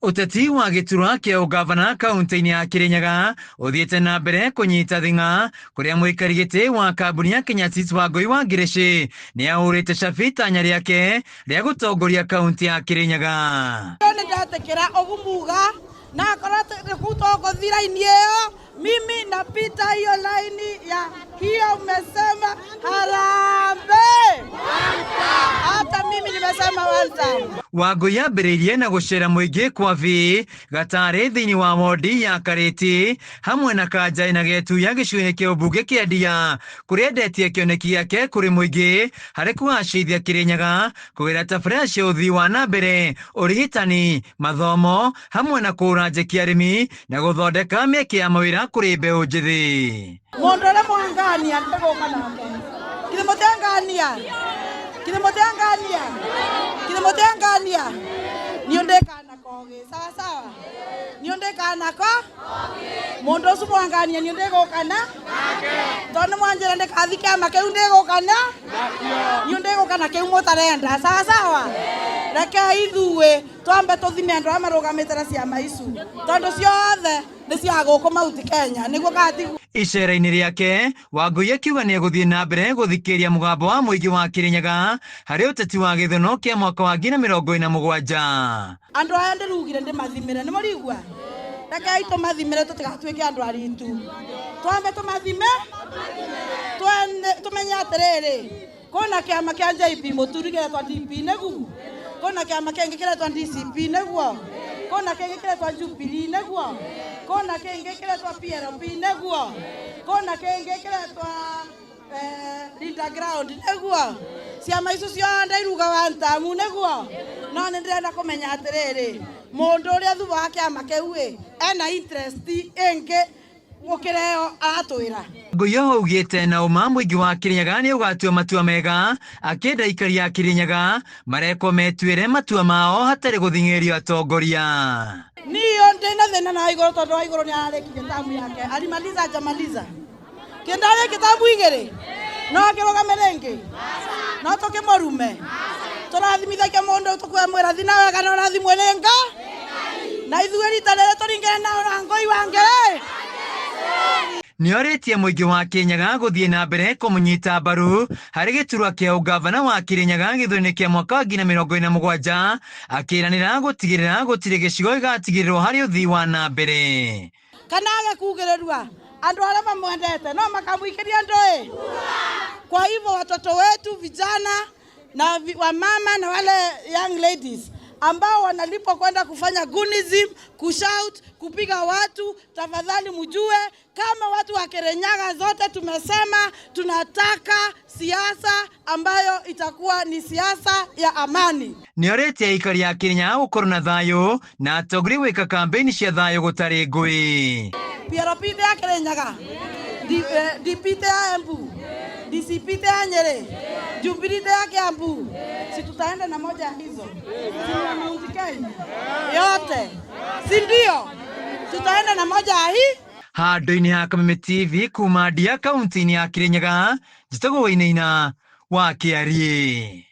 Ũteti wa gĩturwa kĩa ũgavana kaunti-inĩ ya Kirinyaga ũthiĩte na mbere kũnyita thing'a kũrĩa mũikari gĩtĩ wa kambuni ya Kenya Seeds Wangũi wa Ngĩrĩcĩ nĩ ahũrĩte cabi itanya rĩake rĩa gũtongoria kaunti ya Kirinyaga. Nĩ ndetĩkĩra ũgumuga na akorwo kũu tũgũthiĩ raini ĩyo, mimi napita hiyo laini ya hiyo umesema harambee. Hata mimi nimesema one time. Wangũi ambĩrĩirie na gũcera mũingĩ kwa V Gatarĩ thĩinĩ wa wodi ya Karĩti hamwe na Kanjaĩ na Getuya gĩcigo-inĩ kĩa ũmbunge kĩa Ndia kũrĩa endetie kĩoneki gĩake kũrĩ mũingĩ harĩ kũgacĩrithia Kĩrĩnyaga kũgerera tabarĩra cia ũthii wa na mbere, ũrigitani, mathomo hamwe na kũgũra njeki arĩmi na gũthondeka mĩeke ya mawĩra kũrĩ mbeũ njĩthĩ. Mũndũ ũrĩa mwangania ndĩgũka nake. Kire mũtengania. Kire mũtengania. Kire mũtengania. Niĩ ndĩkana kogi. Sawa sawa. Niĩ ndĩkana ko. Mũndũ ũcio mwangania niĩ ndĩgũka na. Tondũ mwanjĩra ndĩkathi kĩama kĩu ndĩgũka na. Niĩ ndĩgũka na kĩu mũtarenda. Sawa sawa. Reke ithuĩ twambe tũthime andũ arĩa marũgamĩte na ciama icu tondũ ciothe nĩ cia gũkũ Mount Kenya nĩguo katiguo. Icera-inĩ rĩake, Wangũi akiuga nĩ egũthiĩ na mbere gũthikĩrĩria mũgambo wa mũingĩ wa Kĩrĩnyaga harĩ ũteti wa gĩthũno kĩa mwaka wa 2047. Andũ aya ndĩrugire ndĩmathimĩre, nĩ mũrigua? Rekei tũmathimĩre tũtigatuĩke andũ aritu. Twambe tũmathime, tũmenye atĩrĩrĩ, kwĩna kĩama kĩa JP Mũturi kĩretwa DP nĩguo, kwĩna kĩama kĩngĩ kĩretwa DCP nĩguo, kwĩna kĩngĩ kĩretwa Jubilee nĩguo, kwĩna kĩngĩ kĩretwa PLP nĩguo, kwĩna kĩngĩ kĩretwa Linda Ground nĩguo. Ciama icio ciothe iruga one term nĩguo. No nĩ ndĩrenda kũmenya atĩrĩrĩ, mũndũ ũrĩa thutha wa kĩama kĩu ĩ, ena interest ĩngĩ gũkĩra ĩyo aratwĩra. Ngũi oho augĩte na ũma mũingĩ wa Kĩrĩnyaga nĩ ũgatua matua mega akĩenda aikari a Kĩrĩnyaga marekwo metuĩre matua mao hatarĩ gũthing'ĩrĩrio atongoria. Niĩ ndĩna thĩna na Waigũrũ tondũ Waigũrũ nĩ ararĩkirie tamu yake. Alimaliza hajamaliza? Kĩndarĩkia tamu igĩrĩ? No akĩrũgame rĩngĩ? No tũkĩmũrume? Tũrathimithagia mũndũ tũkwamwĩra thi na wega na ũrathimwo nĩ nga? Na ithuĩ rita rĩrĩ tũringane na Wangũi wa Ngĩrĩ. Nĩorĩtie mũingĩ wa Kĩrĩnyaga gũthiĩ na mbere kũmũnyita mbaru harĩ gĩturwa kĩa ũngavana wa Kĩrĩnyaga gĩthurano-inĩ kĩa mwaka wa 2027, akĩranĩra gũtigĩrĩra gũtirĩ gĩcigo gĩgatigĩrĩrwo harĩ ũthii wa na mbere. Kana age kugĩrĩrua andũ arĩa mamwendete no makamũikĩria ndũĩ. Kwa hivyo watoto wetu vijana na wamama na wale young ladies ambao wanalipwa kwenda kufanya gunism, kushout, kupiga watu, tafadhali mjue kama watu wa Kirinyaga zote tumesema tunataka siasa ambayo itakuwa ni siasa ya amani. Nĩorĩtie aikari a Kirinyaga gũkorwo na thayũ na atongoria gwĩka kambĩini cia thayũ gũtarĩ ngũĩ. PLP ndĩ ya Kirinyaga, DP ndĩ ya Embu, DCP ndĩ ya Nyeri, Jubilee ndĩ ya Kiambu. Si tutaenda na moja ya hizo? Si ni ya Mount Kenya yote, si ndio? Tutaenda na moja ya hii. Handũ-inĩ ha Kameme TV kuma Ndia kaunti-inĩ ya Kirinyaga, njĩtagwo Wainaina wa Kĩariĩ.